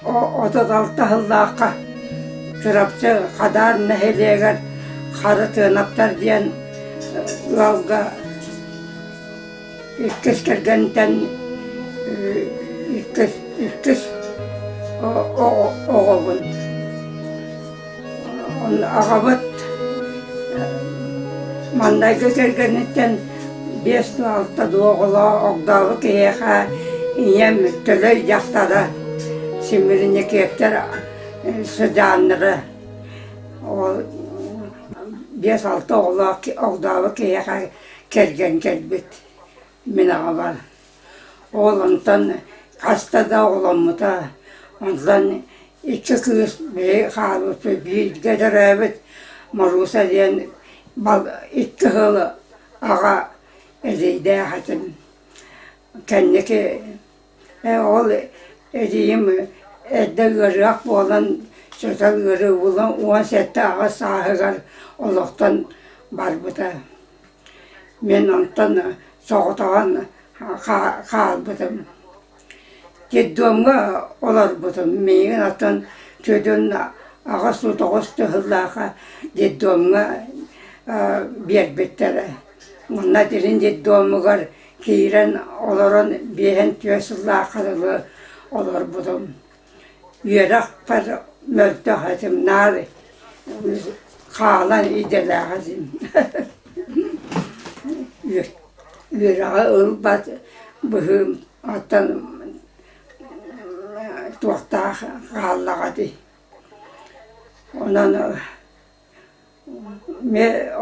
36 сыллаахха Чурапчы Хадаар нэһилиэгэр Харытыанаптар диэн ыалга иккис кэргэнтэн иккис иккис оҕобун. Аҕабыт маҥнайгы кэргэниттэн 5-6 дуу оҕолоох огдообо киһиэхэ ийэм Төлөй дьахтара Симиринникиэптэр сыдьааннара ол 5-6 оҕолоох огдообо киһиэхэ кэргэн кэлбит мин аҕабар. Ол онтон хаста да оҕоломмута. Онтон икки кыыс биһиги хаалбыппыт бииргэ төрөөбүт Марууса диэн икки сыл аҕа эдьиийдээх этим. Кэнники ол эдьиийим эрдэ ыарыһах буолан сөтөл ыарыы булан 17 аҕыс сааһыгар олохтон барбыта. Мин онтон соҕотоҕун хаалбытым. Детдомҥа олорбутум. Миигин оттон сүдүн 89 сыллаахха детдомҥа биэрбиттэрэ. Уонна Дириҥ детдомугар киирэн олорон биэһэн түөрт сыллаахха дылы олорбутум. Үөрэхпэр мөлтөх этим, наар хаалан идэлээх этим. Үөрэҕи ылбат быһыым оттон туохтаах хааллаҕа дии. Онон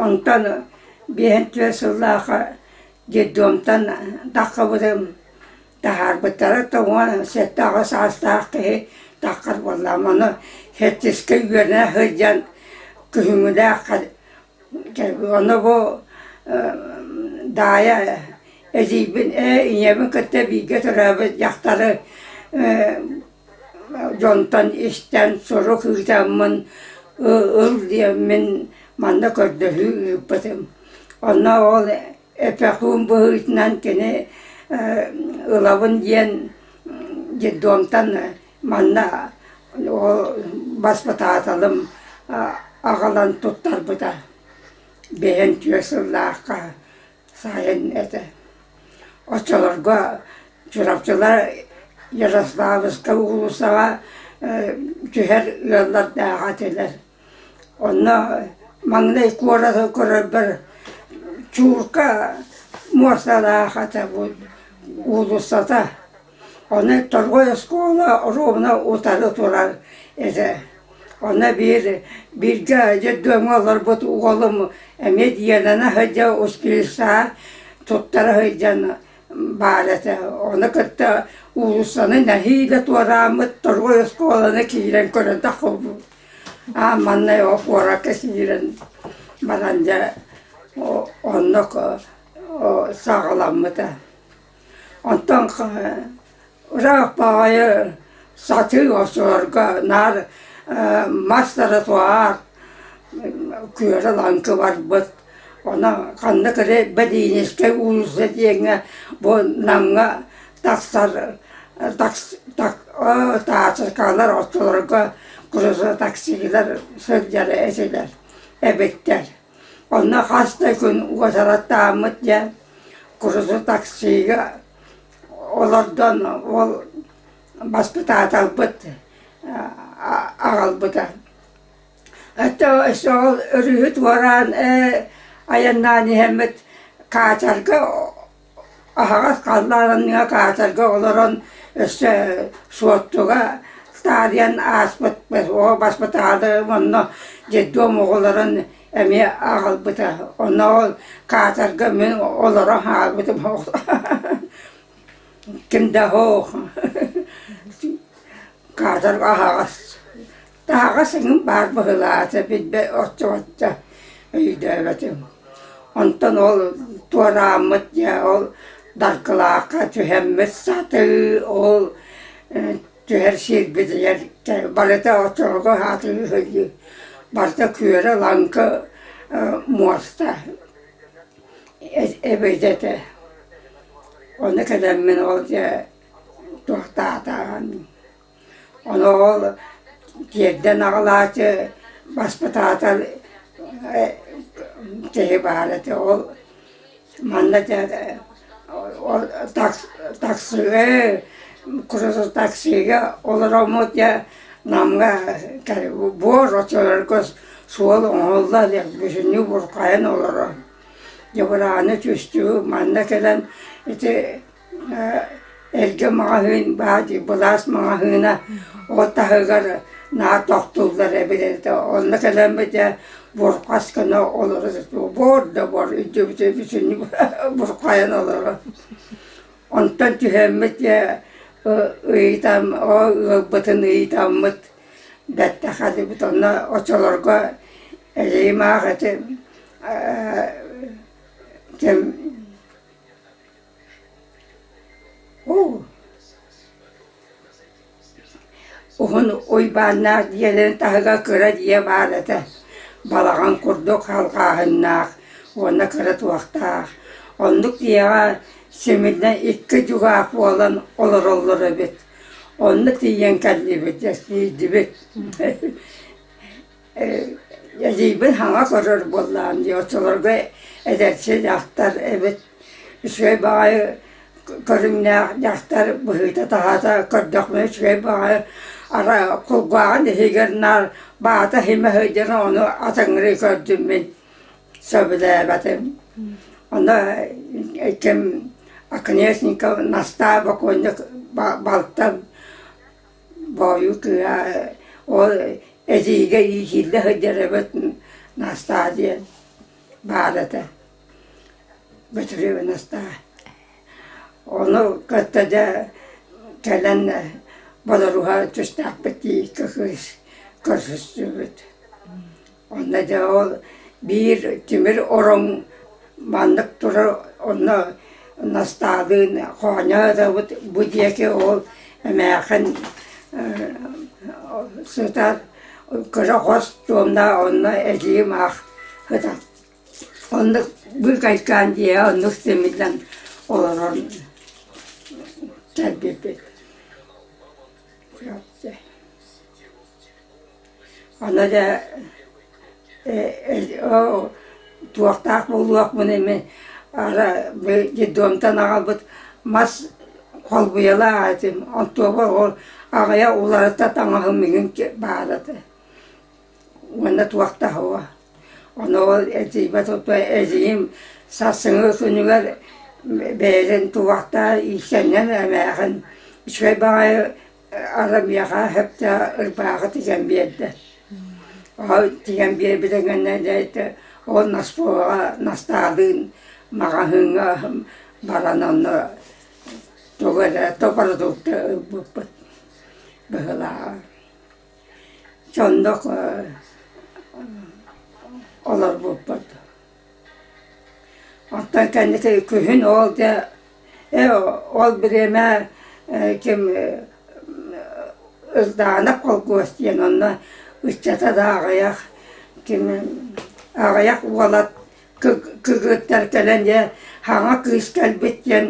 Онтон биэһэн түөрт сыллаахха детдомтан таххыбытым, таһаарбыттара 97 саастаах киһи таххар буоллаҕым. Ону сэттискэ үөрэнэ сылдьан күһүҥҥүлээх ону бу Даайа эдьиийбин ээ ийэбин кытта бииргэ төрөөбүт дьахтары Дьонтон истэн сурук ыытаммын ыл диэммин манна көрдөһүү ыыппытым. Онно ол эпэхуун быһыытынан кини ылабын диэн детдомтан манна ол баспытааталым аҕалан туттарбыта. Бэйэм түөрт сыллаахха сайын этэ. Оччолорго Чурапчылар Ярославскай уулуссаҕа түһэр ыаллардаах этилэр. Онно маҥнай куораты көрөрбөр чуурка муосталаах этэ бу уулуссата. Ону торгуй оскуола оруобуна утары турар этэ. Онно биир бииргэ детдомҥа олорбут уолум эмиэ дьиэлэнэ сылдьа училищеҕа туттара сылдьан баар этэ. Ону кытта уулуссаны нэһиилэ туорааммыт торгуй оскуоланы киирэн көрөн таххыбыт. Аан маҥнай ол куоракка киирэн баран дьэ оннук саҕаламмыта. Онтон ыраах баҕайы сатыы охсуһарга наар мас тротуар күөрэ-лаҥкы барбыт. Онон ханнык эрэ Бэдиинискэй уулусса диэҥҥэ бу Намҥа тахсар таачыкалар оччолорго таксилар сылдьар этилэр эбиттэр. Онно хас да күн уочараттааммыт диэн курусу таксига олордон ол баспытааталбыт аҕалбыта. Өттө өссө ол өрүһү туораан айаннаан иһэммит Каачарга аһаҕас халлаан анныгар Каачарга олорон өссө Суоттуга таарыйан ааспыт оҕо баспытаалы онно детдом оҕолорун эмиэ аҕалбыта. Онно ол катерга мин олоро хаалбытым ким да суох катер аһаҕас таһаҕас эҥин баар быһыылаата билбэт оччо-бачча өйдөөбөтүм. Онтон ол туорааммыт дьэ ол Даркылаахха түһэммит сатыы ол түһэр сирбитигэр барыта оччолорго аатырыы сылдьыы барыта күөрэ-лаҥкы муоста эбит этэ. Ону кэлэммин ол дьэ туохтаатаҕын. Ону ол тиэрдэн аҕалааччы баспытаатал киһи баар этэ. Ол манна дьэ ол таксига таксига олороммут дьэ Намҥа буор оччолорго суол оҥоһулла илик бүтүннүү бурҕайан олорор. Дьабырааны түстүү манна кэлэн ити эргэ маҕаһыын баар дии былаас маҕаһыына ол таһыгар наар тохтууллар эбит этэ онно кэлэммит дьэ бурҕас гына олоро буор да буор үрдүбүтү бүтүннүү бурҕайан олорор онтон түһэммит дьэ ыйытам ол ыалбытын ыйытаммыт бэттэх этибит онно оччолорго эдьиийим аах ити ким Уһун Уйбааннаах дьиэлэрин таһыгар кыра дьиэ баар этэ, балаҕан курдук халҕааһыннаах уонна кыра туохтаах. Оннук дьиэҕэ симиллэн икки дьугаах буолан олороллор эбит. Онно тиийэн кэллибит, киирдибит. Эдьиийбин хаҥа көрөр буоллаҕым дии, оччолорго эдэрчи дьахтар эбит, үчүгэй баҕайы көрүҥнээх дьахтар быһыыта-таһаата көрдөхпүнэ үчүгэй баҕайы арай кулгааҕын иһигэр наар баата иһимэ сылдьан ону атыҥырыы көрдүм мин, сөбүлээбэтим. Ону ким Оконешников Настаа бокуонньук балта Боойуу кыыһа ол эдьиийгэ иитиллэ сылдьар эбит Настаа диэн баар этэ Бөтүрүөбэ Настаа. Ону кытта дьэ кэлэн бодоруһа түстээхпит дии икки кыыс көрсүстүбүт. Онно дьэ ол биир тимир ороҥ маннык турар онно Настаалыын хоонньоһо бу диэки ол эмээхин сытар кыра хос туомна онно эдьиийим аах сытар. Оннук быыкайкаан дьиэ оннук симиллэн олорон кэлбиппит. Аны дьэ туохтаах буолуохпун ими ара детдомтан аҕалбыт мас холбуйалаах этим онтуобар ол аҕыйах уларыта таҥаһым миҥин баар этэ уонна туох да суоҕа ону ол эдьиийбэр эдьиийим сарсыҥҥы күнүгэр бэйэтин туохтаах иистэнньэн эмээхин үчүгэй баҕайы Ара миэхэ сөптөөх ырбаахы тигэн биэрдэ. Ол тигэн биэрбитин кэннэ дьэ ол Наспуоҕа Настаалыын маҕаһыыҥҥа баран онно тугу эрэ то продукты ылбыппыт быһыылааҕа. Дьэ оннук олорбуппут. Оттон кэнники күһүн ол дьэ ол бириэмэ ким Ырдаанап холкуос диэн онно ыччата да аҕыйах ким аҕыйах уолат кыргыттар кэлэн дьэ саҥа кыыс кэлбит диэн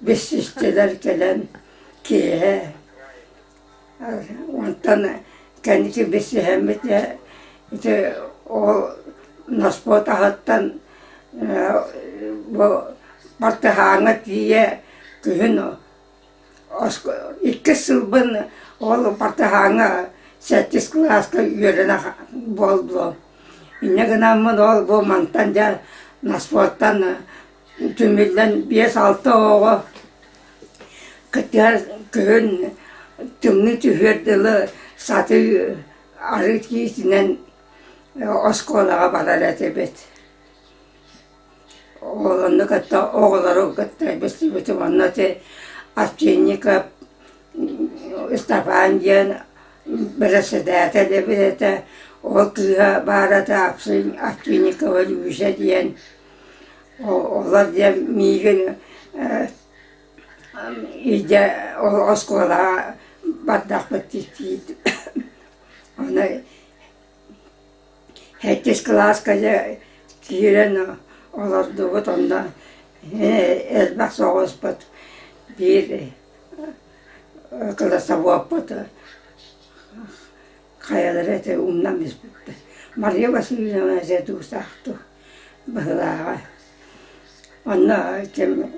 билсистилэр кэлэн киэһэ Онтон кэнники билсиһэммит ити ол Носпуот аһыттан бу Бартыһааҥҥа тиийэ күһүн иккис сылбын ол Бартыһааҥҥа сэттис кылааска үөрэнэ буоллум. Инньэ гынаммын ол бу мантан дьэ Носпуоттан түмүллэн 5-6 оҕо кытыар күһүн тымныы түһүөр дылы сатыы арыы киитинэн оскуолаҕа барар этибит. Ол онно кытта оҕолору кытта билсибитим. Онно ити Овчинников Степан диэн бэрэссэдээтэл эбит этэ. Ол кыыһа баар этэ Овчинникова Люся диэн. Олор диэн миигин илдьэ оскуолаҕа бардахпыт дии Аны сэттис кылааска дьэ киирэн олордубут онно элбэх соҕуспут биир кылассабыаппыт. Хайалара этэ умнан биспиттэр. Мария Васильевна этэ туустаах дуу быһыылааҕа. Онно ким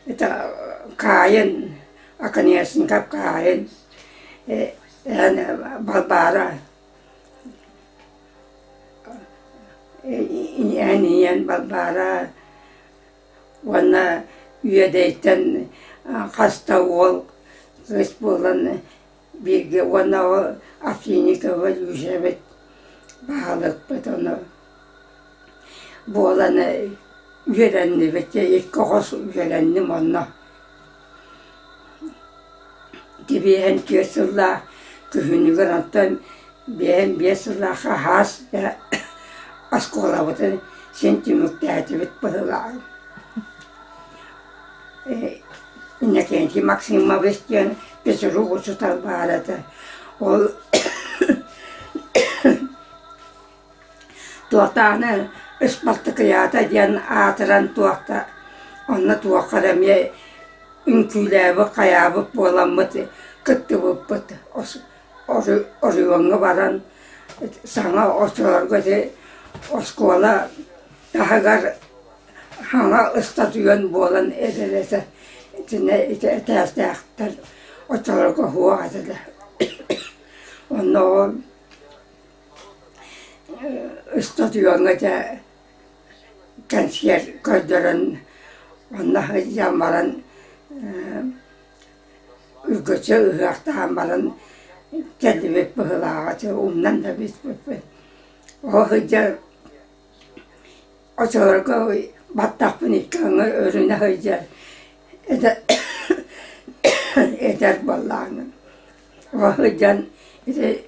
это Каин, Оконешников Каин, эн Балбаара эн ийэн Балбаара уонна Үөдэйтэн хас да уол кыыс буолан бииргэ уонна ол Овчинникова Люшабыт баһылыкпыт ону буолан үөрэннибит икки хос үөрэнним онно Тибиэһэн түөрт сыллаах күһүнүгэр онтон биэһэн биэс сыллаах хаһаас оскуолабытын син түмүктээтибит быһыылаах. Иннокентий Максимович диэн физрук учуутал баар этэ. Ол туохтааны ыспартыкыйаата диэн аатыран туохта онно туохха эрэ эмиэ үҥкүүлээбит хайаабыт буоламмыт кыттыбыппыт оройуоҥҥа баран саҥа оччолорго ити оскуола таһыгар Хаҥа ыстатыйан буолан эрэр этэ итиннэ ити этээстээхтэр оччолорго суох этилэр Онно ол ыстатыйаҥҥа дьэ кэнсиэр көрдөрөн онно сылдьан баран үргүччү ыһыахтаан баран кэллибит быһыылааҕа дьэ умнан да биспиппин. Ол сылдьан Оччолорго баттахпын икки аҥы өрүнэ сылдьар эдэр эдэр буоллаҕым. Ол сылдьан ити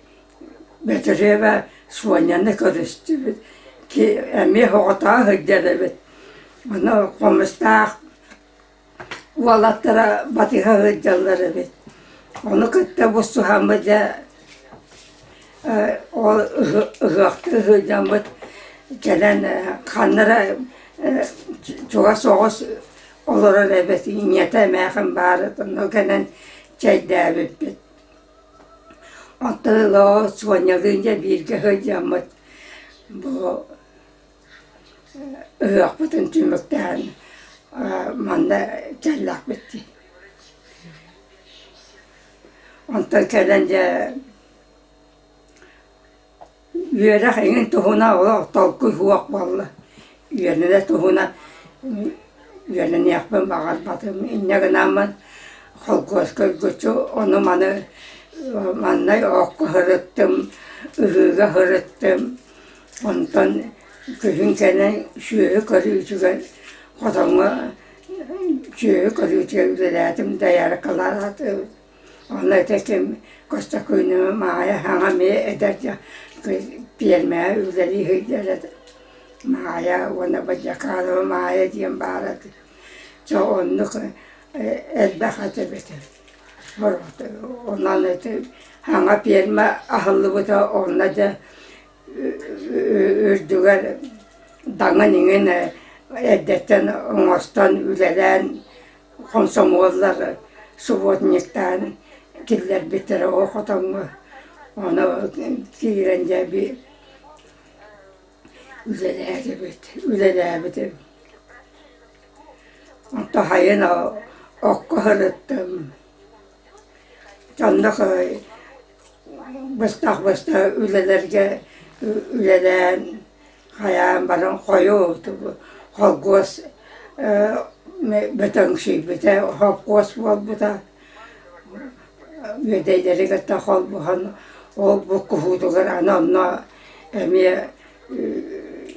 Бөтүрүөбэ Суонньаны көрүстүбүт, эмиэ соҕотоҕо сылдьар эбит. Ону хомустаах Уолаттара батыһа сылдьаллар эбит. Ону кытта бустуһаммыт дьэ ол ыһыахтыы сылдьаммыт кэлэн ханна эрэ чугас соҕус олорор эбит ийэтэ эмээхин баара онно кэлэн чэйдээбиппит. Оттон ыла Суонньалыын дьэ бииргэ сылдьаммыт бу Ыһыахпытын түмүктээн манна кэллэхпит дии. Онтон кэлэн дьэ үөрэх эҥин туһунан олох толкуй суох буолла. Үөрэнэ туһунан үөрэниэхпин баҕарбатым. Инньэ гынаммын холкуоска үргүччү ону-маны маннай окко сырыттым, ыһыыга сырыттым. Онтон күһүн кэлэн сүөһү көрүүтүгэр хотоҥҥо сүөһү көрүүтүгэр үлэлээтим дояркалаатым. Онно ити ким Костакыыныма Маайа саҥа эмиэ эдэр пиэрмэҕэ үлэлии сылдьар этэ. Маайа уонна Бадьаканова Маайа диэн баар этэ. Дьэ оннук элбэх этэ эбит. Онон ити саҥа пиэрмэ аһыллыбыта онно дьэ үрдүгэр даҥын иҥин эрдэттэн оҥостон үлэлээн хомсомуоллар субботниктаан киллэрбиттэрэ ол хотоҥҥо ону киирэн дьэ үлэлээтибит үлэлээбитим Онтон сайын окко сырыттым Онно быстах-быстах үлэлэргэ үлэлээн хайаан баран хойуу холкуос бөтөҥсүйбүтэ, холкуос буолбута. Үөдэйдэри кытта холбоһон ол буккуһуутугар аны онно эмиэ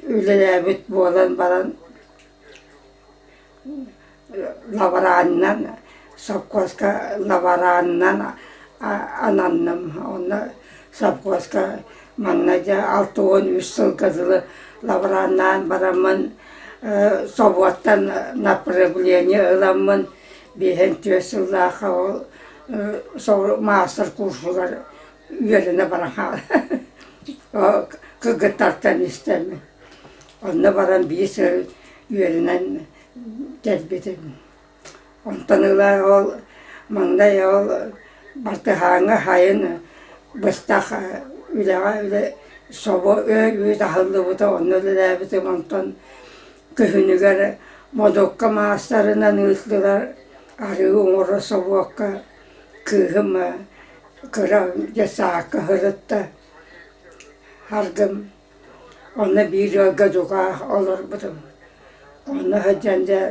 үлэлээбит буолан баран Лаборанынан совхозка лаборанынан ананным. Онно совхозка манна дьэ 63 сылга дылы лабораннаан бараммын собуоттан направление ыламмын биэһэн түөрт сыллаахха ол маастар курсугар үөрэнэ баран хаалла. Кыргыттартан истэммин. Онно баран биир сыл үөрэнэн кэлбитим. Онтон ыла ол маҥнай ол Бартыһааҥҥа сайын быстах үлэҕэ үлэ собо үүт аһыллыбыта онно үлэлээбитим онтон күһүнүгэр модукка маастарынан ыыттылар арыы оҥоро собуокка кыыһым кыра дьассаакка сырытта аргым онно биир ыалга дьукаах олорбутум онно сылдьан дьэ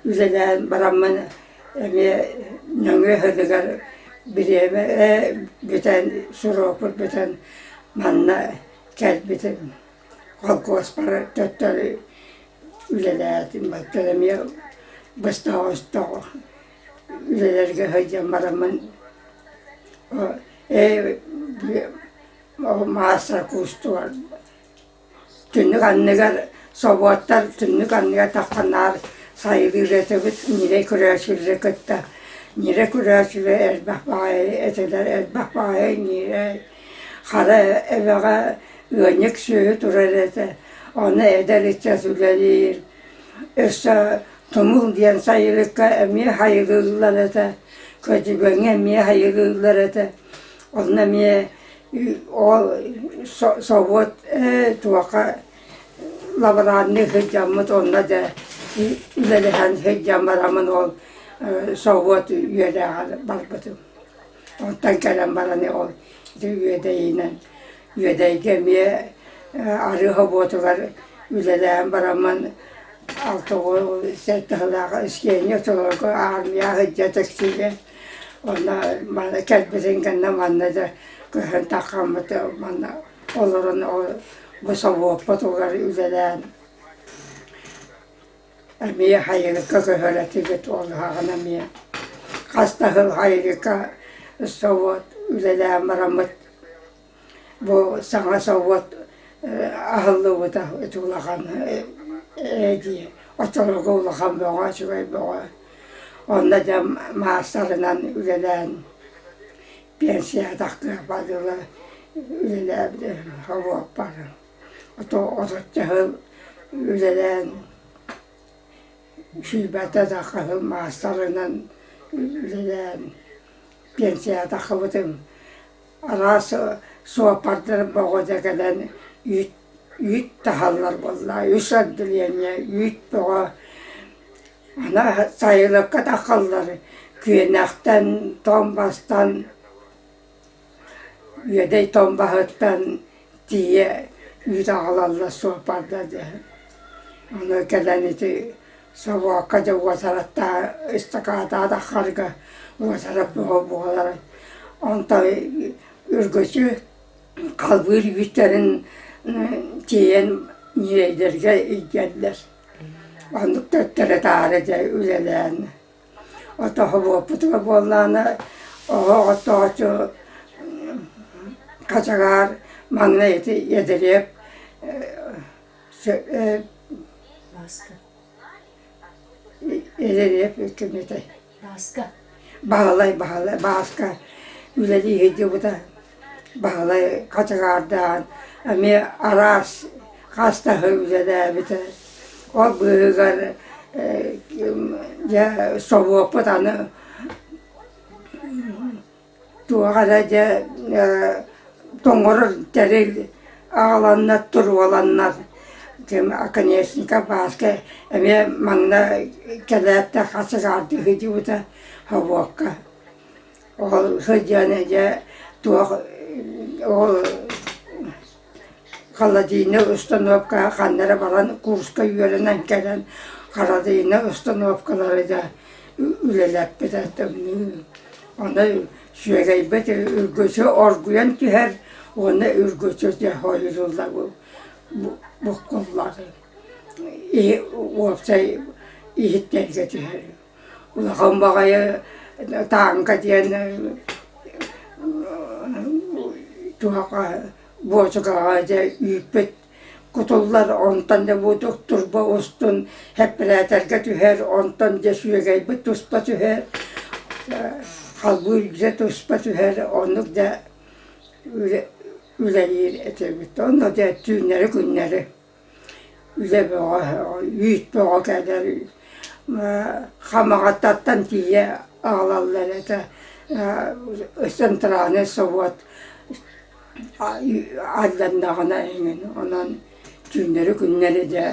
үлэлээн бараммын эмиэ нөҥүө сылыгар бириэмэ бүтэн срокпут бүтэн манна кэлбитим холкуоспар төттөрү үлэлээтим бачча эмиэ быстах-остох үлэлэргэ сылдьан бараммын маастар куустугар Түннүк анныгар собуоттар түннүк анныгар тахсан наар сайылыыр этибит ньирэй көрөөччүлэри кытта. Ньирэй көрөөччүлэр элбэх баҕайы этилэр, элбэх баҕайы ньирэй. Хара эбэҕэ ыанньык сүөһү турар этэ, ону эдэр ыччат үлэлиир. Өссө Тумул диэн сайылыкка эмиэ сайылыыллар этэ, Көдьүгэҥҥэ эмиэ сайылыыллар этэ. Онно эмиэ Ол собуот туохха лаборанныы сылдьаммыт онно дьэ үлэлэһэн сылдьан бараммын ол собуот үөрэҕэр барбытым. Оттон кэлэн баран ол ити Үөдэйинэн Үөдэйгэ эмиэ арыы собуотугар үлэлээн бараммын 67 сыллаах Евгения Чолоруга аармыйаҕа сылдьа таксига Онно маны кэлбитин кэннэ манна дьэ көһөн таххаммыт манна олорон бу собуоппутугар үлэлээн эмиэ Хайырыкка көһөр этибит ол саҕана эмиэ хас да сыл Хайырыкка собуот үлэлээн бараммыт Бу саҥа собуот аһыллыбыта ити улахан дии оччолорго улахан бөҕө үчүгэй бөҕө. Онно дьэ маастарынан үлэлээн пенсияҕа тахсыахпар дылы үлэлээбитим собуоппар. Отучча сыл үлэлээн сүүрбэттэ да сыл маастарынан үлэлээн пенсияҕа тахсыбытым. Араас суоппардар бөҕөтө кэлэн үүт үүт таһаллар буолла, үс отделение үүт бөҕө. Аны сайылыкка таххаллар Күөнэхтэн, Томбастан, Үөдэй Томбаһыттан тиийэ үүт аҕалаллар суоппардар дьэ. Ону кэлэн ити Собуокка дьэ уочараттаах ыстакаатаатаххарга уочарат бөҕө буолара. Онтон үргүчү халбыыр үүттэрин тиэйэн ньирэйдэргэ илдьэллэр. Оннук төттөрү-таары дьэ үлэлээн. Ото собуоппутугар буоллаҕына оһох оттооччу хачагаар маҥнай ити Эдириэп Бааска. Эдириэп ким этэй? Бааска. Баһылай Баһылай Бааска үлэлии сылдьыбыта. Баһылай хачыгаардаан эмиэ араас хас да сыл үлэлээбитэ. Ол быыһыгар дьэ собуоппут аны Туох эрэ дьэ тоҥорор тэрил аҕаланнар туруоланнар ким Оконешников Бааска эмиэ манна кэлээт да хачыгаардыы сылдьыбыта собуокка. Ол сылдьан дьэ туох ол Холодильнай установкаҕа ханна эрэ баран курска үөрэнэн кэлэн холодильнай установкалары да үлэлэппитэ тымныы. Ону сүөгэйбит үргүчү оргуйан түһэр уонна үргүчү дьэ хойутуллар буккуллар уопсай иһиттэргэ түһэр. Улахан баҕайы тааҥка диэн туһаҕа буочукаҕа дьэ үүппүт кутуллар, онтон дьэ бу турба устун эппэрээтэргэ түһэр, онтон дьэ сүөгэйбит туспа түһэр, халбыыр дьэ туспа түһэр, оннук дьэ үлэлиир этибит. Онно дьэ түүннэри-күннэри Үлэ бөҕө, үүт бөҕө кэлэр, Хамаҕаттаттан тиийэ аҕалаллар этэ. Центральный собуот алланнаҕына эҥин онон түүннэри-күннэри дьэ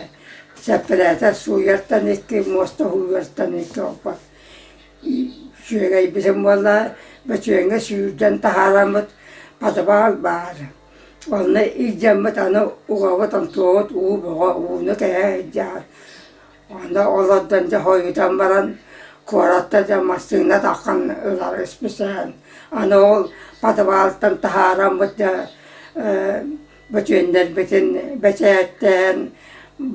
сэппэрээтэр сууйартан икки муоста сууйартан икки оппот Үчүгэйбитин буолла бөчүөҥҥэ сүүрдэн таһаараммыт подвал баар. Онно илдьэммит аны угабыт онтуобут уу бөҕө ууну кэһэ сылдьар. Онно олордон дьэ хойутан баран куоратта дьэ массыына таххан ылар исписээн. Аны ол подвалтан таһаараммыт дьэ бөтүөннэрбитин бэчээттээн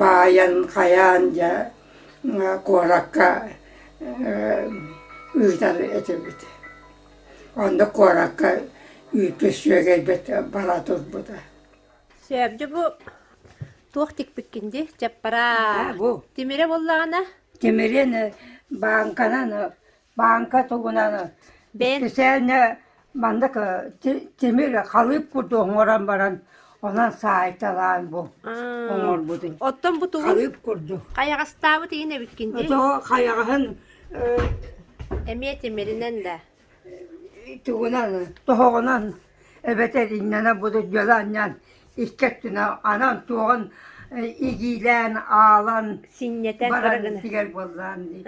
баайан хайаан дьэ куоракка ыытар этибит. Онно куоракка үүппүт сүөгэйбит бара турбута. Сөп, дьэ бу туох тикпиккин дии? Чаппара. Бу. Тимирэ буоллаҕына? Тимирин бааҥканан Бааҥка тугунан Бэйэн специально маннык тимир халыып курдук оҥорон баран онон саайталаан бу оҥорбутум. Оттон бу тугун Халыып курдук. хайаҕастаабыт иһин эбиккин дии? Ото хайаҕаһын Эмиэ тимиринэн да. тугунан тоһоҕонон эбэтэр иннэнэ буду дьөлө анньан икки өттүнэн анан туоҕун игиилээн аалан Синньэтэн баран гына. тигэр буоллаан дии.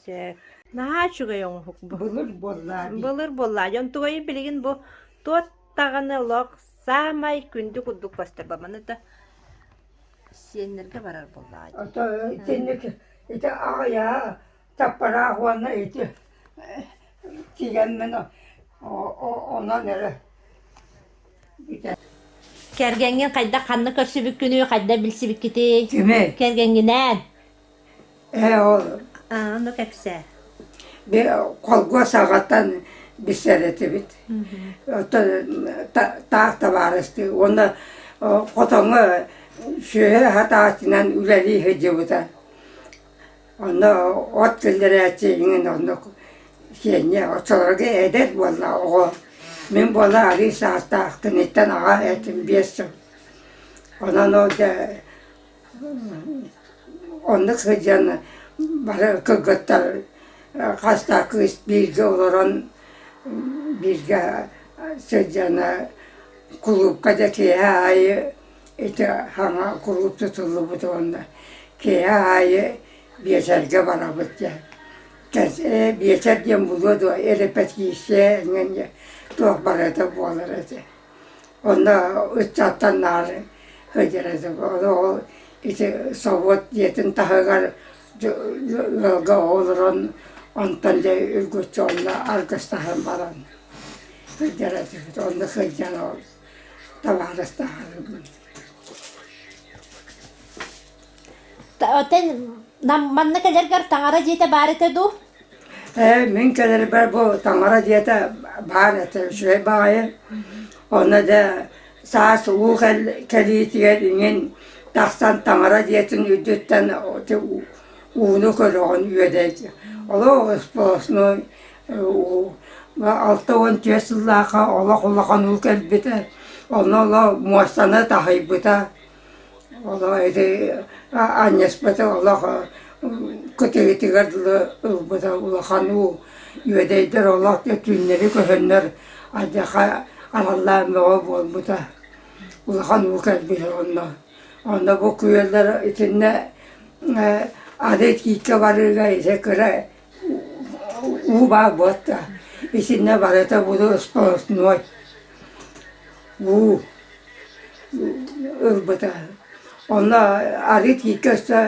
Сөп. Наһаа үчүгэй оҥоһук бу. Былыр буоллаа дии. Былыр буоллаа. Дьон тугайы билигин бу туот даҕаны олох саамай күндү курдук көстөр. Маны да сиэннэргэ барар буоллаа дии. Ото итинник ити аҕыйаа таппараах уонна ити тигэммин онон эрэ Кэргэҥҥин хайдах ханна көрсүбүккүнүй, хайдах билсибиккитий? Кими? Кэргэҥҥинээн. Ээ ол Аа, ону кэпсээ. Холкуос аҕаттан билсэр этибит. Оттон таах табаарыстыы уонна хотоҥҥо сүөһү хатааччынан үлэлии сылдьыбыта. Онно от киллэрээччи иҥин оннук сиэнньэ оччолорго эдэр буолла оҕо. Мин буола арыый саастаах киниттэн аҕа этим биэс сыл. Онон ол дьэ оннук сылдьан бары кыргыттар хас да кыыс бииргэ олорон бииргэ сылдьан кулуупка да киэһэ аайы Ити саҥа кулууп тутуллубут уонна киэһэ аайы биэчэргэ барабыт диэн. Биэчэр диэн булуо дуо, эрэпэтииссийэ эҥин диэн туох барыта буолар этэ. Онно ыччаттан наар сылдьар этим. Ону ол ити собуот дьиэтин таһыгар ыалга олорон онтон дьэ үргүччү онно аргыстаһан баран сылдьар этибит. Онно сылдьан ол табаарыстаһарбын. Оттон манна кэлэргэр таҥара дьиэтэ баар этэ дуу? Ээ, мин кэлэрбэр бу таҥара дьиэтэ баар этэ, үчүгэй баҕайы. Онно дьэ саас уу кэлиитигэр иҥин тахсан таҥара дьиэтин үрдүттэн ууну көрөҕүн үөдэйдии. Олох сплошной 64 сыллаахха олох улахан уу кэлбитэ, онно олох муостаны таһыйбыта, олох ити анньыспыта олох кытыытыгар дылы ылбыта улахан уу үөдэйдэр олох түүннэри көһөннөр алдьархай араллаан бөҕө буолбута улахан уу кэлбитэ онно онно бу күөллэр итиннэ арыы тииккэ барыыга ити кыра Уу баар буолта, итиннэ барыта буду сплошной уу ылбыта. Онно арыы тииккэ өссө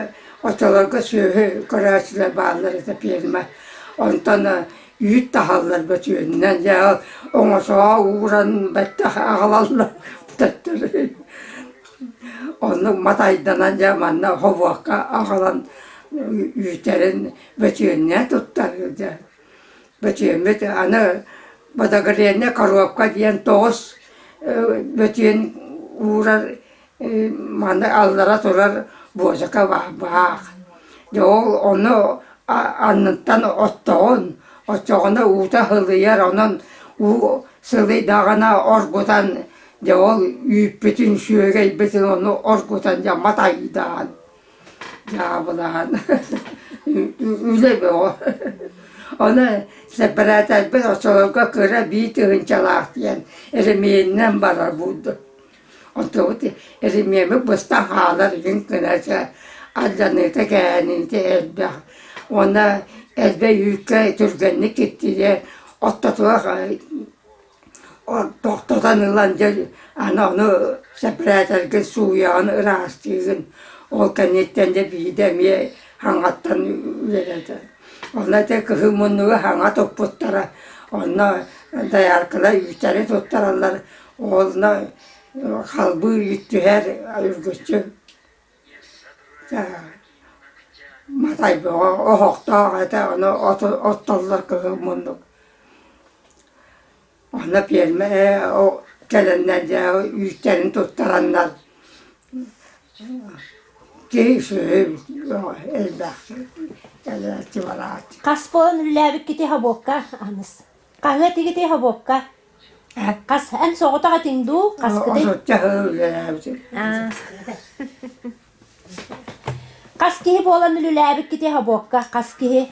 оччолорго сүөһү көрөөччүлэр бааллар этэ пиэрмэ. Онтон үүт таһаллар бөтүөнүнэн дьэ оҥосоҕо ууран бэттэх аҕалаллар төттөрү. Оннук матайданан дьэ манна хобуокка аҕалан үүттэрин Бөтүөннэ туттар дьэ. Бөтүөммүт аны водогренная коробка диэн тоҕус бөтүөн уурар маны аллара турар буочака баах. Дьэ ол ону анныттан оттоҕун, оччоҕуна уута сылыйар, онон уу сылыйдаҕына оргутан дьэ ол үүппүтүн, сүөгэйбитин ону оргутан дьэ матайдаан. Дьаабылаһан үлэ бөҕө. Ону сэппэрээтэрбит оччолорго кыра биир тыһыынчалаах диэн эремиэнинэн барар буолду. Онтубут эремиэммит быстан хаалар игин гына алдьаныыта кээһэниитэ элбэх. Уонна элбэх үүккэ түргэнник киттириэ оттотугар Тохтотон ылан дьэ аны ону сэппэрээтэргэ сууйаҕын, ыраастыыгын. Ол кэнниттэн дьэ биирдэ эмиэ хаҥаттан үлэлэтэ. Онно ити кыһыл муннугу хаҥа туппуттара. Онно дояркалар үүттэри туттараллар. Онно халбыы үүт түһэр үргүччү. Матай бөҕө оһохтоох этэ, ону оттоллор кыһыл муннук. Онно пиэрмэ кэлэннэр дьэ үүттэрин туттараннар киһи сүөһү элбэх кэлээччи барааччы. Хас буолан үлэлээбиккитий хобуокка Аныс? Хаһыа этигитий хобуокка? Хас эн соҕотох этиҥ дуу? Хаскытый? Осучча сыл үлэлээбитим. Хас киһи буолан үлэлээбиккитий хобуокка? Хас киһи?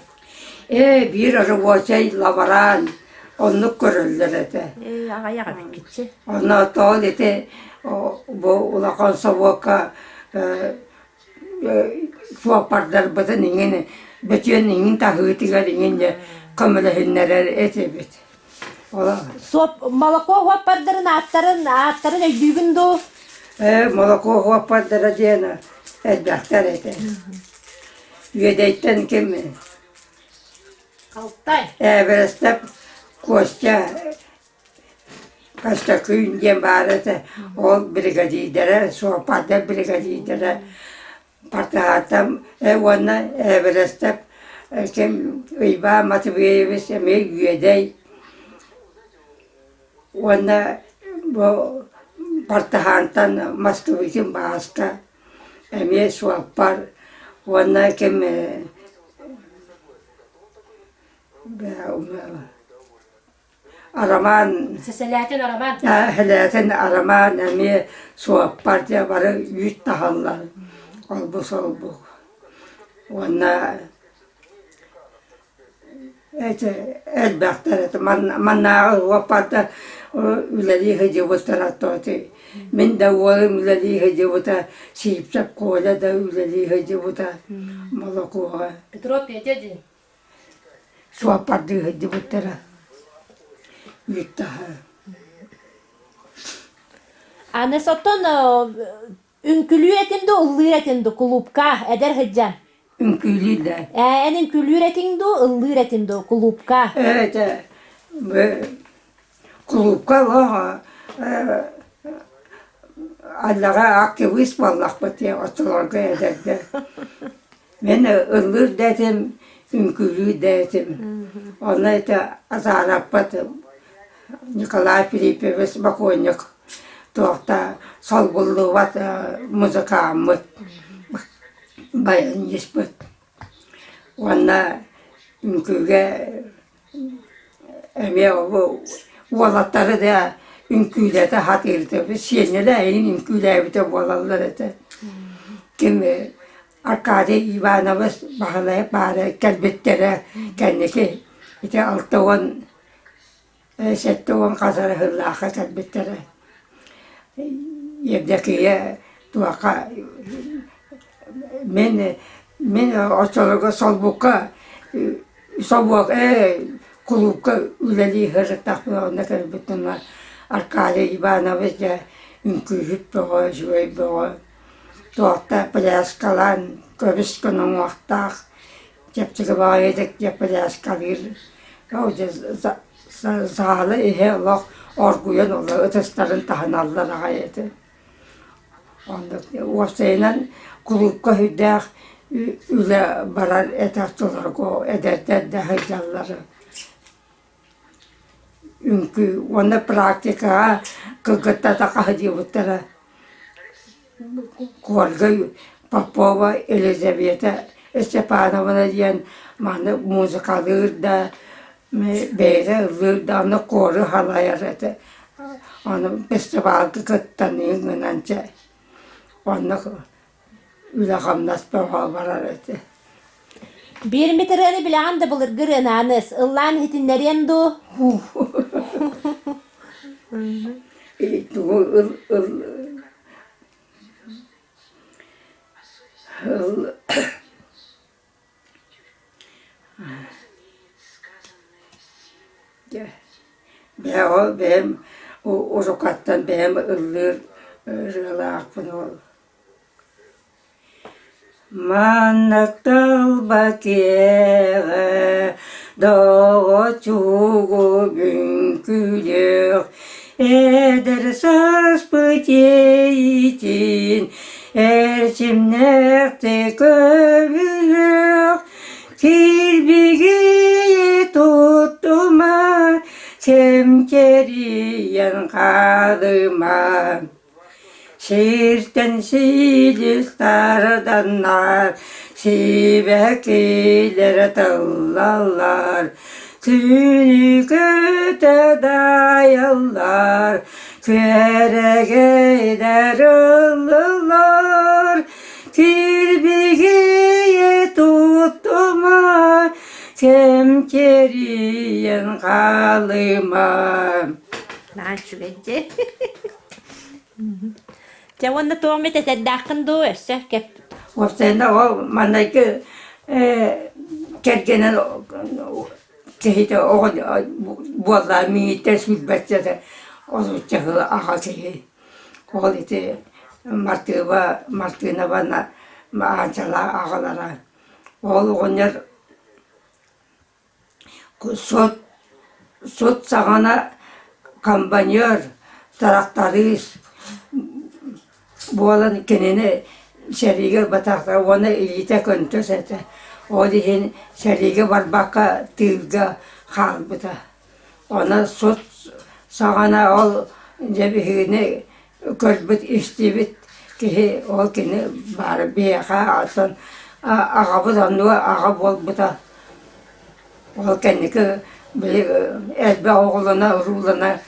Ээ, биир рабочай лабараан оннук көрөллөр этэ. Ээ, аҕыйах эбиккитчи. Онно тоҕо ити бу улахан собуокка суоппардарбытын иҥин бөтүөн иҥин таһыытыгар иҥин дьэ көмөлөһүннэрэр этибит. Суоп молоко уоппардарын ааттарын ааттарын өйдүүгүн дуу? Ээ, молоко уоппардара диэн элбэхтэр этэ. Үөдэйтэн ким Алтай. Ээбэрэстэп Костя Костякыын диэн баар этэ, ол биригэдьиирдэрэ, суоппардар биригэдьиирдэрэ Партаһааттан уонна Эверестэп ким Уйбаан Матвеевич эмиэ Үөдэй уонна бу Партаһаантан Москвитин Бааска эмиэ суоппар уонна ким Арамаан Сэлээтин Арамаан Сэлээтин Арамаан эмиэ суоппар дьэ бары үүт таһаллар холбу-солбук уонна эти элбэхтэр этэ маннааҕы уоппарда үлэлии сылдьыбыттара то мин да уолум үлэлии сылдьыбыта Сиипсэп Коля да үлэлии сылдьыбыта молокуоҕа Петров Петя диэн Суоппардыы сылдьыбыттара үүт-таһа. Аны соттон үҥкүлүү этин дуу, ыллыыр этин дуу кулуупка эдэр сылдьан? Үҥкүүлүүр да. Ээ, эн үҥкүлүүр этиҥ дуу, ыллыыр этин дуу кулуупка? Ээ, этэ кулуупка олох аллаҕа активист буоллахпыт дии оччолорго эдэрдэр. Мин ыллыыр да этим, үҥкүүлүүр да этим. Онно ити азаараппат Николай Филиппович бокуонньук туохта солбуллубат музыкааммыт, баяниспыт. Уонна үҥкүүгэ эмиэ уолаттары да үҥкүүлэтэ сатыырбыт, сиэнньэлэ эйигин үҥкүүлээбитэ буолаллар этэ. Ким Аркадий Иванович Баһылай баара кэлбиттэрэ кэнники ити 60 70 хас эрэ сыллаахха кэлбиттэрэ. Евдокия туохха мин мин оччолорго солбукка собуок ээ кулуупка үлэлии сырыттахпына онно кэлбитим Аркадий Иванович дьэ үҥкүүһүт бөҕө үчүгэй бөҕө Туохта пляскалаан көбүс гына уҥуохтаах, чэпчэки баҕайытык дьэ пляскалыыр. Ол дьэ саала иһэ олох оргуйан олох ытыстарын таһыналлар аҕай этэ. Оннук уопсайынан кулуупка сүрдээх үлэ барар этэ оччолорго эдэрдэр да сылдьаллара. Үҥкүү уонна практикаҕа кыргыттата хаһыдьыыбыттара Куорга Попова Елизавета Степановна диэн маны музыкалыыр да бэйэтэ ыллыыр да аны хору салайар этэ ону фестивалга кыттан гынан чэ онно. Үлэ-хамнас бөҕө барар этэ. Биир эмит ырыаны билэҕин да былыргы ырыаны Ааныс, ыллаан иһитиннэриэн дуу? Тугу ыл ыл ыл Бэйэҕэ бэйэм уруккаттан бэйэм ыллыыр ырыалаахпын ол Манна талба киэҕэ доҕоччугу бүҥкүлүөх эдэр сааспыт иэйиитин эрчимнээхтик көбүлүөх килбигийи туттума кэмчэрийэн хаалыма Сиртэн силис тарданнар, сибэккилэр тыллаллар, күнү көтө дайаллар, күөрэгэйдэр ыллылар, килбигийи туттума, кэмчэрийэн хаалыма. Наһаа үчүгэй дии. Дьэ уонна туох эмит этэрдээххин дуу өссө кэп Уопсайынан ол маҥнайгы кэргэнин киһитэ оҕо буоллаҕа миигиттэн сүүрбэччэ отучча сыл аҕа киһи. Ол ити Мартыба Мартынова Аанчалаах аҕалара. Ол оҕонньор Сут, сут саҕана комбайнер, тырахтарыыс буолан кинини сэриигэ ылбатахтара уонна илиитэ көнтөс этэ. Ол иһин сэриигэ барбакка тыылга хаалбыта. Онон сут саҕана ол дьэ биһигини көрбүт, истибит киһи ол кини баара биһиэхэ оттон аҕабыт оннуга аҕа буолбута. Ол кэнники били элбэх оҕолоно, уруулана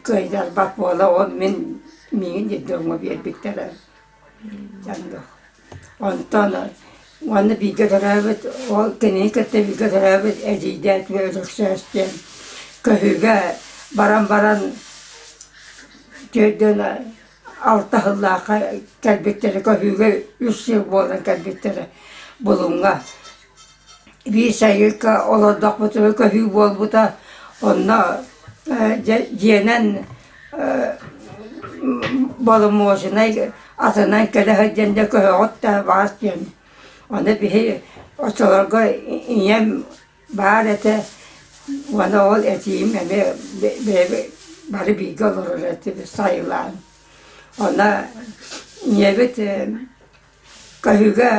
кыайдарбат буола ол мин миигин детдомҥа биэрбиттэрэ. Онтон уонна бииргэ төрөөбүт ол кинини кытта бииргэ төрөөбүт эдьиийдээх Өлөксөөс диэн көһүүгэ баран баран түөрдүөн алта сыллаахха кэлбиттэрэ көһүүгэ үс сыл буолан кэлбиттэрэ Булуҥҥа. Биир сайылыкка олордохпутуна көһүү буолбута онно дьиэнэн боломуочунай атынан кэлэ сылдьан дьэ көһөҕүт да баас диэн. Ону биһи оччолорго ийэм баар этэ уонна ол этиим эмиэ бэйэбит бары бииргэ олорор этибит сайылаан. Онно ийэбит Көһүүгэ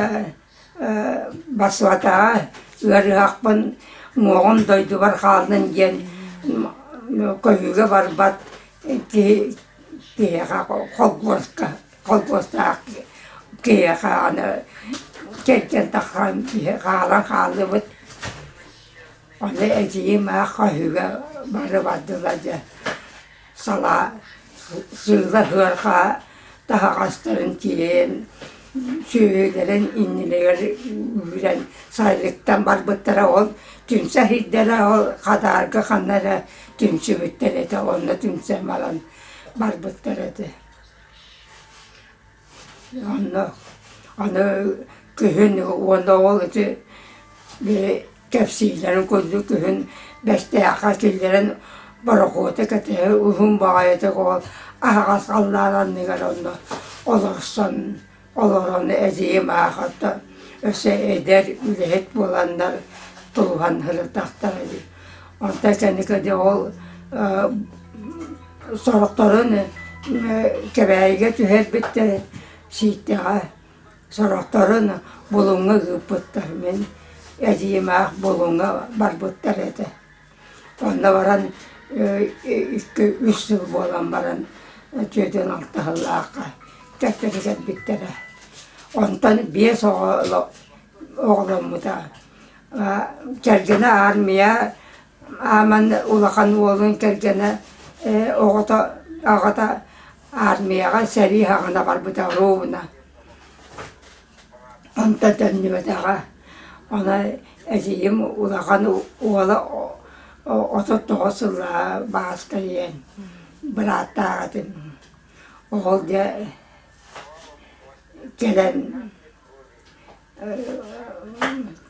барсыбатаҕа, ыарыһахпын, уҥуоҕум дойдубар хааллын диэн көһүүгэ барбат киһи киһиэхэ холкуоска холкуостаах киһиэхэ аны кэргэн тахсан киһи хаалан хааллыбыт. Ону эдьиийим аах көһүүгэ бары бардылар дьэ Салаа сыыла сыарҕа таһаҕастарын тиэйэн, сүөһүлэрин иннилэригэр үүрэн сайылыктан барбыттара ол түмсэ сирдэрэ ол Хадаарга ханна эрэ түмсүбүттэр этэ онно түмсэн баран барбыттар этэ. Онно аны күһүн уонна ол ити били кэпсииллэрин курдук күһүн Бэстээххэ киллэрэн борохуоту кэтэһэ уһун баҕайытык ол аһаҕас халлаан анныгар онно олорсон олорон эдьиийим аахата өссө эдэр үлэһит буоланнар тулуһан сырыттахтара дии. Онтон кэнники дьэ ол сорохторун Кэбээйигэ түһэрбиттэр Сииттэҕэ, сорохторун Булуҥҥа ыыппыттар. Мин эдьиийим аах Булуҥҥа барбыттар этэ. Онно баран икки үс сыл буолан баран 46 сыллаахха төттөрү кэлбиттэрэ. Онтон биэс оҕо оҕоломмута. Кэргэнэ армия Ааман улахан уолун кэргэнэ оҕото аҕата армияҕа сэрии саҕана барбыта ровно. Онтон төннүбэтэҕэ. Ону эдьиийим улахан уола 39 сыллааҕы Бааска диэн бырааттаах этим. Ол дьэ кэлэн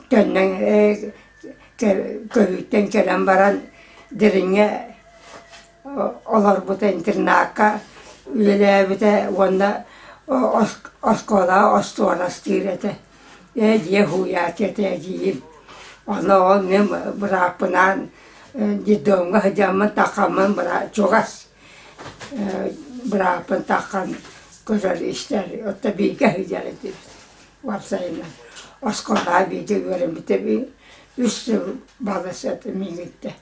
төннөн көһүүттэн кэлэн баран Дириҥҥэ олорбута интернакка үлэлээбитэ уонна оскуолаҕа остуорастыыр этэ. Ээ дьиэ уһуйааччы этэ эдьиийим. Онно ол мин бырааппынаан детдомҥа сылдьаммын таххаммын чугас бырааппын таххан көрөр-истэр оттон бииргэ сылдьар этибит уопсайынан. Оскуолаҕа бииргэ үөрэммитэ үс сыл балыс этэ миигиттэн.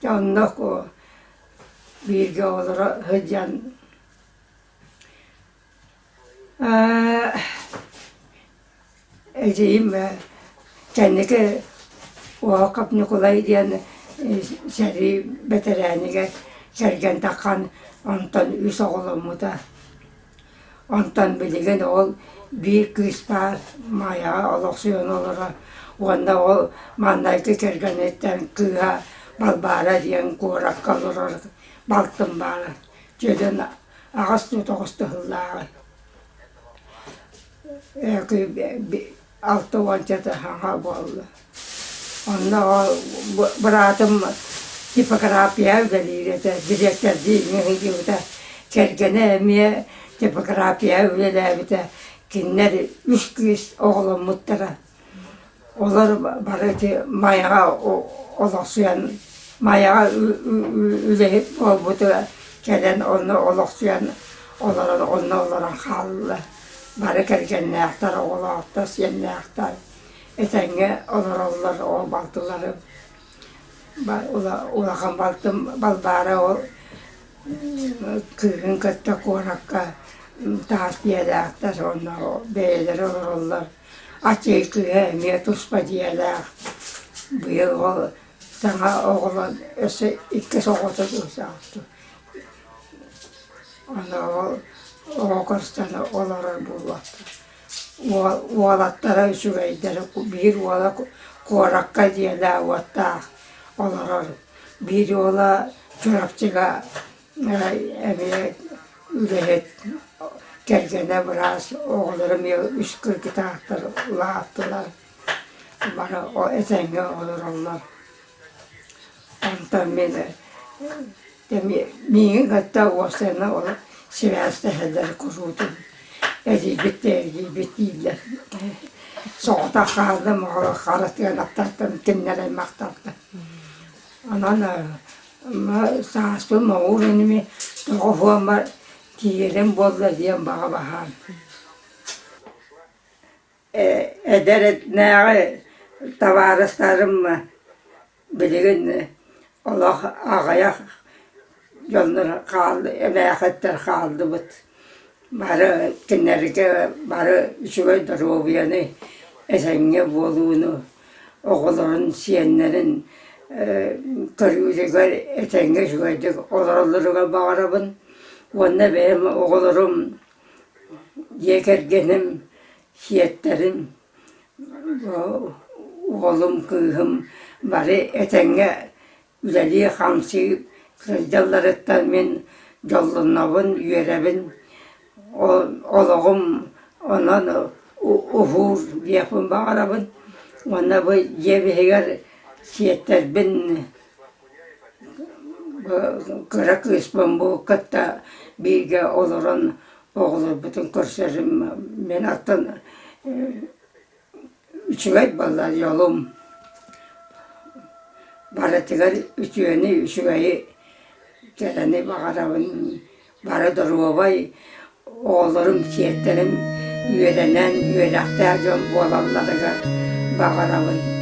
Дьэ онно бииргэ олоро сылдьан эдьиийим кэнники Уоһукап Ньукулай диэн сэрии бэтэрээнигэр кэргэн таххан онтон үс оҕоломмута. Онтон билигин ол биир кыыс баар Майаҕа олохсуйан олорор уонна ол маҥнайгы кэргэниттэн кыыһа Балбаара диэн куоракка олорор балтым баара. Дьүөдэн аҕыс дуу тоҕус тыһыллааҕы. Алта уончата саҥа буолла. Онно ол быраатым типография үлэлиир этэ, дириэктэрдии сылдьыбыта. Кэргэнэ эмиэ типография үлэлээбитэ. Кинилэр үс кыыс оҕоломмуттара. Олор бары ити Майаҕа олохсуйан, Майаҕа үлэһит буолбута кэлэн онно олохсуйан олорон онно олорон хаалла. Бары кэргэннээхтэр, оҕолоохтор, сиэннээхтэр этэҥҥэ олороллор ол балтыларым. Улахан балтым Балбаара ол кыыһын кытта куоракка таас дьиэлээхтэр онно бэйэлэрэ олороллор. Аччыгый кыыһа эмиэ туспа дьиэлээх. Быйыл ол саҥа оҕолор өссө иккис оҕото Аны ол оҕо көрсөн олорор буолуохтар. Уолаттара үчүгэйдэр, биир уола куоракка дьиэлээх-уоттаах олорор, биир уола Чурапчыга эмиэ үлэһит, кэргэнэ быраас, оҕолоро эмиэ үс кыргытаахтар улааттылар, бары этэҥҥэ олороллор. Онтон мин миигин кытта уопсайынан олох сибээстэһэллэр куруутун эрийбит да эрийбит дииллэр. Соҕотох хааллым хара тыанаттартан кинилэр аймахтартан. Онон сааспын моҕуур иними тоҕо уһуоммар тиийэрим буолла диэн баҕа баһаам. Эдэр эрдэнээҕи табаарыстарым билигин олох аҕыйах дьоннор эмээхиттэр хааллыбыт. Бары кинилэргэ бары үчүгэй доруобуйаны, этэҥҥэ буолууну, оҕолорун, сиэннэрин көрүүтүгэр этэҥҥэ үчүгэйдик олороллоругар баҕарабын уонна бэйэм оҕолорум Дьиэ кэргэним, сиэттэрим, уолум, кыыһым бары этэҥҥэ үлэлии-хамсыы сылдьалларыттан мин дьоллонобун, үөрэбин, олоҕум онон уһуур диэхпин баҕарабын уонна бу дьиэм иһигэр сиэттэрбин Кыра кыыспын бу кытта бииргэ олорон оҕолорбутун көрсөрүм мин аттан үчүгэй буолла дьолум барытыгар үтүөнү үчүгэйи кэрэни баҕарабын бары доруобай оҕолорум сиэттэрим үөрэнэн үөрэхтээх дьон буолалларыгар баҕарабын.